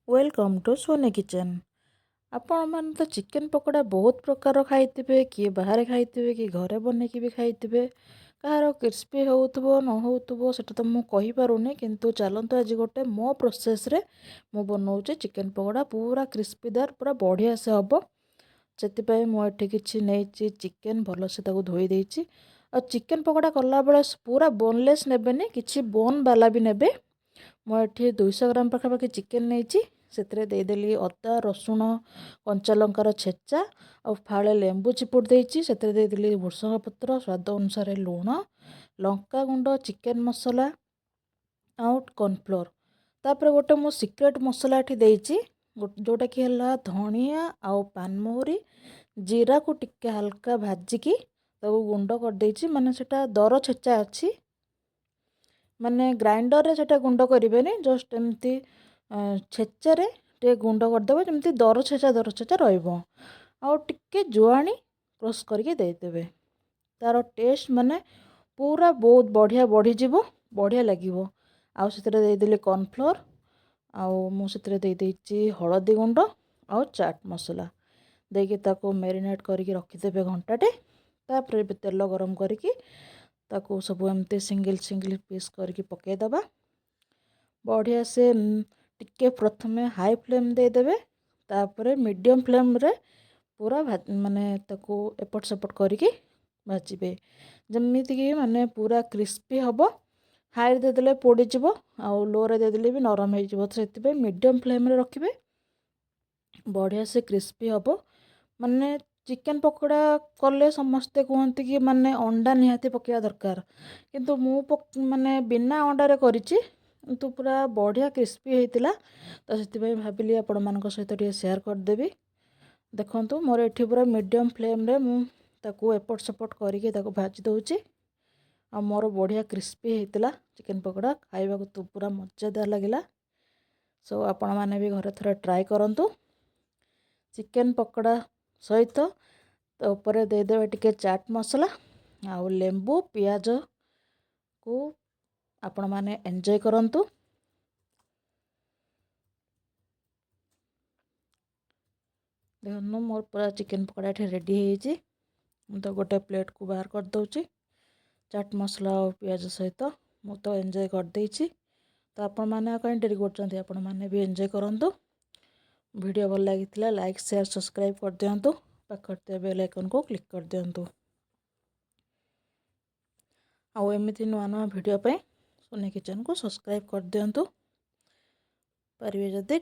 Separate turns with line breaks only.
Welcome to Soni Kitchen. ଆପଣମାନେ ତ chicken pakora ବହୁତ ପ୍ରକାର ଖାଇଥିବେ, କିଏ ବାହାରେ ଖାଇଥିବେ କି ଘରେ ବନେଇକି ବି ଖାଇଥିବେ। କାହାର କ୍ରିସ୍ପି ହେଉଥିବ ନ ହେଉଥିବ ସେଟା ତ ମୁଁ କହିପାରୁନି, କିନ୍ତୁ ଚାଲନ୍ତୁ ଆଜି ଗୋଟେ ମୋ ପ୍ରୋସେସ୍ରେ ମୁଁ ବନାଉଛି ଚିକେନ୍ ପକୋଡ଼ା, ପୁରା କ୍ରିସ୍ପିଦାର, ପୁରା ବଢ଼ିଆ ସେ ହେବ। ସେଥିପାଇଁ ମୁଁ ଏଠି କିଛି ନେଇଛି ଚିକେନ୍, ଭଲସେ ତାକୁ ଧୋଇ ଦେଇଛି। ଆଉ ଚିକେନ୍ ପକୋଡ଼ା କଲାବେଳେ ପୁରା ବୋନଲେସ୍ ନେବେନି, କିଛି ବୋନ୍ ବାଲା ବି ନେବେ। ମୁଁ ଏଠି 200 ଗ୍ରାମ ପାଖାପାଖି ଚିକେନ୍ ନେଇଛି। ସେଥିରେ ଦେଇଦେଲି ଅଦା, ରସୁଣ, କଞ୍ଚା ଲଙ୍କାର ଛେଚା ଆଉ ଫାଳେ ଲେମ୍ବୁ ଚିପୁଡ଼ି ଦେଇଛି। ସେଥିରେ ଦେଇଦେଲି ଭୃସଙ୍ଗ ପତ୍ର, ସ୍ୱାଦ ଅନୁସାରେ ଲୁଣ, ଲଙ୍କାଗୁଣ୍ଡ, ଚିକେନ୍ ମସଲା ଆଉ କର୍ଣ୍ଣଫ୍ଲୋର୍। ତାପରେ ଗୋଟେ ମୁଁ ସିକ୍ରେଟ୍ ମସଲା ଏଠି ଦେଇଛି, ଯେଉଁଟାକି ହେଲା ଧଣିଆ ଆଉ ପାନମହୁରି ଜିରାକୁ ଟିକେ ହାଲକା ଭାଜିକି ତାକୁ ଗୁଣ୍ଡ କରିଦେଇଛି। ମାନେ ସେଟା ଦର ଛେଚା ଅଛି, ମାନେ ଗ୍ରାଇଣ୍ଡରରେ ସେଟା ଗୁଣ୍ଡ କରିବେନି, ଜଷ୍ଟ ଏମିତି ଛେଚାରେ ଟିକେ ଗୁଣ୍ଡ କରିଦେବେ, ଯେମିତି ଦର ଛେଚା ଦର ଛେଚା ରହିବ। ଆଉ ଟିକେ ଜୁଆଣି କ୍ରସ୍ କରିକି ଦେଇଦେବେ, ତା'ର ଟେଷ୍ଟ ମାନେ ପୁରା ବହୁତ ବଢ଼ିଆ ବଢ଼ିଯିବ, ବଢ଼ିଆ ଲାଗିବ। ଆଉ ସେଥିରେ ଦେଇଦେଲି କର୍ଣ୍ଣଫ୍ଲୋର୍, ଆଉ ମୁଁ ସେଥିରେ ଦେଇଦେଇଛି ହଳଦୀ ଗୁଣ୍ଡ ଆଉ ଚାଟ୍ ମସଲା। ଦେଇକି ତାକୁ ମ୍ୟାରିନେଟ୍ କରିକି ରଖିଦେବେ ଘଣ୍ଟାଟେ। ତାପରେ ଏବେ ତେଲ ଗରମ କରିକି ତାକୁ ସବୁ ଏମିତି ସିଙ୍ଗିଲ୍ ସିଙ୍ଗିଲ୍ ପିସ୍ କରିକି ପକାଇଦେବା। ବଢ଼ିଆ ସେ ଟିକେ ପ୍ରଥମେ ହାଇ ଫ୍ଲେମ୍ ଦେଇଦେବେ, ତାପରେ ମିଡ଼ିୟମ୍ ଫ୍ଲେମ୍ରେ ପୁରା ମାନେ ତାକୁ ଏପଟ ସେପଟ କରିକି ଭାଜିବେ, ଯେମିତିକି ମାନେ ପୁରା କ୍ରିସ୍ପି ହେବ। ହାଇରେ ଦେଇଦେଲେ ପୋଡ଼ିଯିବ ଆଉ ଲୋରେ ଦେଇଦେଲେ ବି ନରମ ହେଇଯିବ, ତ ସେଥିପାଇଁ ମିଡ଼ିୟମ୍ ଫ୍ଲେମ୍ରେ ରଖିବେ, ବଢ଼ିଆ ସେ କ୍ରିସ୍ପି ହେବ। ମାନେ ଚିକେନ୍ ପକୋଡ଼ା କଲେ ସମସ୍ତେ କୁହନ୍ତି କି ମାନେ ଅଣ୍ଡା ନିହାତି ପକାଇବା ଦରକାର, କିନ୍ତୁ ମୁଁ ମାନେ ବିନା ଅଣ୍ଡାରେ କରିଛି, କିନ୍ତୁ ପୁରା ବଢ଼ିଆ କ୍ରିସ୍ପି ହେଇଥିଲା। ତ ସେଥିପାଇଁ ଭାବିଲି ଆପଣମାନଙ୍କ ସହିତ ଟିକେ ସେୟାର କରିଦେବି। ଦେଖନ୍ତୁ, ମୋର ଏଠି ପୁରା ମିଡ଼ିୟମ୍ ଫ୍ଲେମ୍ରେ ମୁଁ ତାକୁ ଏପଟ ସେପଟ କରିକି ତାକୁ ଭାଜି ଦେଉଛି, ଆଉ ମୋର ବଢ଼ିଆ କ୍ରିସ୍ପି ହେଇଥିଲା ଚିକେନ୍ ପକୋଡ଼ା, ଖାଇବାକୁ ତ ପୁରା ମଜାଦାର ଲାଗିଲା। ସୋ ଆପଣମାନେ ବି ଘରେ ଥରେ ଟ୍ରାଏ କରନ୍ତୁ। ଚିକେନ୍ ପକୋଡ଼ା ସହିତ ତା ଉପରେ ଦେଇଦେବେ ଟିକେ ଚାଟ୍ ମସଲା ଆଉ ଲେମ୍ବୁ ପିଆଜକୁ, ଆପଣମାନେ ଏନ୍ଜୟ କରନ୍ତୁ। ଦେଖନ୍ତୁ, ମୋର ପୁରା ଚିକେନ୍ ପକୋଡ଼ା ଏଠି ରେଡ଼ି ହେଇଯାଇଛି। ମୁଁ ତ ଗୋଟେ ପ୍ଲେଟ୍କୁ ବାହାର କରିଦେଉଛି ଚାଟ୍ ମସଲା ଆଉ ପିଆଜ ସହିତ। ମୁଁ ତ ଏନ୍ଜୟ କରିଦେଇଛି, ତ ଆପଣମାନେ ଆଉ କାହିଁ ଡେରି କରୁଛନ୍ତି? ଆପଣମାନେ ବି ଏନ୍ଜୟ କରନ୍ତୁ। ଭିଡ଼ିଓ ଭଲ ଲାଗିଥିଲା ଲାଇକ୍, ସେୟାର, ସବସ୍କ୍ରାଇବ୍ କରିଦିଅନ୍ତୁ, ପାଖରେ ଥିବା ବେଲ୍ ଆଇକନ୍କୁ କ୍ଲିକ୍ କରିଦିଅନ୍ତୁ। ଆଉ ଏମିତି ନୂଆ ନୂଆ ଭିଡ଼ିଓ ପାଇଁ ସୋନି କିଚେନ୍କୁ ସବସ୍କ୍ରାଇବ୍ କରିଦିଅନ୍ତୁ ପାରିବେ ଯଦି।